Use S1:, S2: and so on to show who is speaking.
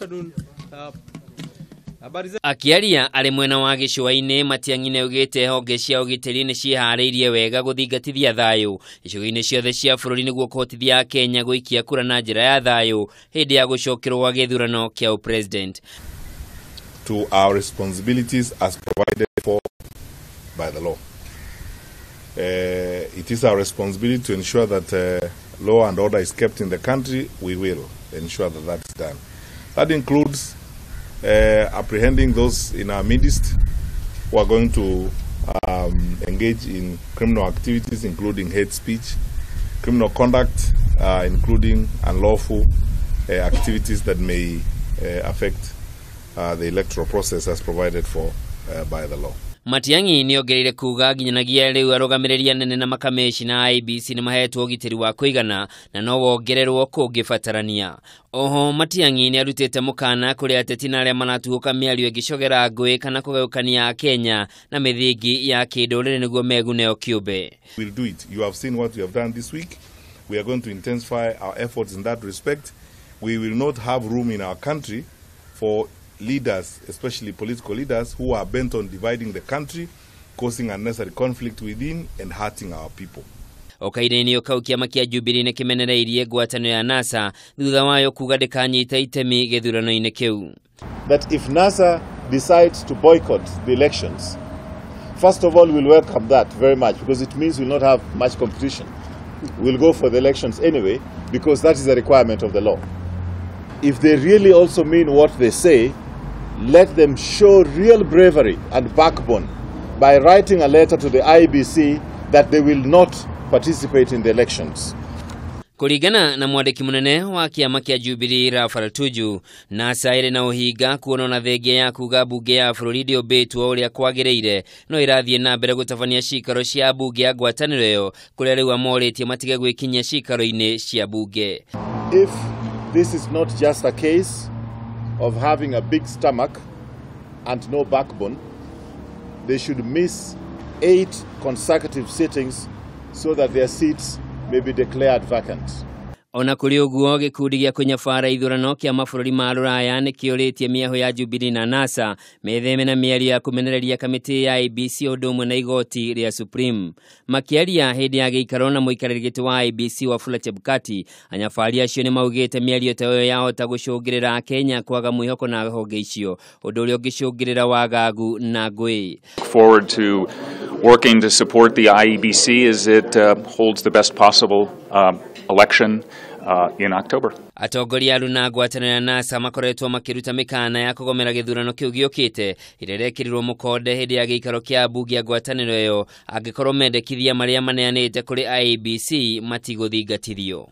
S1: Afternoon. Habari zetu.
S2: Akiaria arĩ mwena wa gĩcũa-inĩ, Matiang'i nĩaugĩte honge cia ũgitĩri nĩ ciĩharĩirie wega gũthingatithia thayũ icigo-inĩ ciothe cia bũrũri nĩguo kũhotithia Akenya gũikia kura na njĩra ya thayũ hĩndĩ ya gũcokerwo gwa gĩthurano kĩa ũpresident.
S3: To our responsibilities as provided for by the law. It is our responsibility to ensure that law and order is kept in the country. We will ensure that that is done. That includes apprehending those in our midst who are going to engage in criminal activities, including hate speech, criminal conduct, including unlawful activities that may affect the electoral process as provided for by the law.
S2: Matiang'i nĩongereire kuga nginyanagia rĩu arũgamĩrĩri anene na makamĩcina a IEBC nĩ mahetwo ũgitĩri wa kũigana na no wongererwo kũngĩbatarania. Oho Matiang'i nĩ arutĩte mũkana kũrĩ ateti na arĩa maratuhũka mĩario ĩngĩcogera ngũĩ kana kũgayũkania Akenya na mĩthingi ya kĩndũrĩrĩ nĩguo megune o kĩũmbe.
S3: We'll do it. You have seen what we have done this week. We are going to intensify our efforts in that respect. We will not have room in our country for leaders, especially political leaders, who are bent on dividing the country, causing unnecessary conflict within and hurting our people.
S2: O kahinda-inĩ kau, kĩama kĩa Jubilee nĩ kĩmenereirie ngwatanĩro ya NASA thutha wayo kuga ndĩkanyita itemi gĩthurano-inĩ kĩu.
S4: That if NASA decides to boycott the elections, first of all, we'll welcome that very much because it means we'll not have much competition. We'll go for the elections anyway because that is a requirement of the law. If they really also mean what they say, let them show real bravery and backbone by writing a letter to the IEBC that they will not participate in the elections.
S2: Kũringana na mwandĩki mũnene wa kĩama kĩa Jubilee Raphael Tuju, NASA ĩrĩ na ũhinga kuona ona thengia ya kuga mbunge ya bũrũri ndĩũmbĩtwo ũrĩa kwagĩrĩire, no ĩrathiĩ na mbere gũtabania cikaro cia mbunge ya ngwatanĩro ĩyo, kũrĩa rĩu amorĩtie matige gwĩkinyia cikaro-inĩ cia mbunge.
S4: If this is not just a case of having a big stomach and no backbone, they should miss 8 consecutive sittings so that their seats may be declared vacant.
S2: Ona kũrĩ ũguo, gĩkundi gĩa kũnyabara ithurano kĩa mabũrũri ma Rũraya nĩ kĩũrĩtie mĩahũ ya Jubilee na NASA metheme na mĩario ya kũmenereria kamĩtĩ ya IEBC ũndũ ũmwe na igoti rĩa Supreme. Makĩaria hĩndĩ ya gĩikaro na mũikarĩri gĩtĩ wa IEBC Wafula Chebukati, anyabari acio nĩ maugĩte mĩario ta ĩyo yahota gũcũngĩrĩra Kenya kwaga mwĩhoko na honge icio, ũndũ ũrĩa ũngĩcũngĩrĩra wagagu na ngũĩ.
S5: Forward to working to support the IEBC as it holds the best possible election in October.
S2: Atongoria aruna ngwatanĩro ya NASA makoretwo makĩruta mĩkana ya kũgomera gĩthurano kĩu gĩũkĩte, ĩrĩa ĩrekĩrirwo mũkonde hĩndĩ ya gĩikaro kĩa mbunge ya ngwatanĩro ĩyo, angĩkorwo mendekithia marĩa maneanĩte kũrĩ IEBC matigũthingatithio.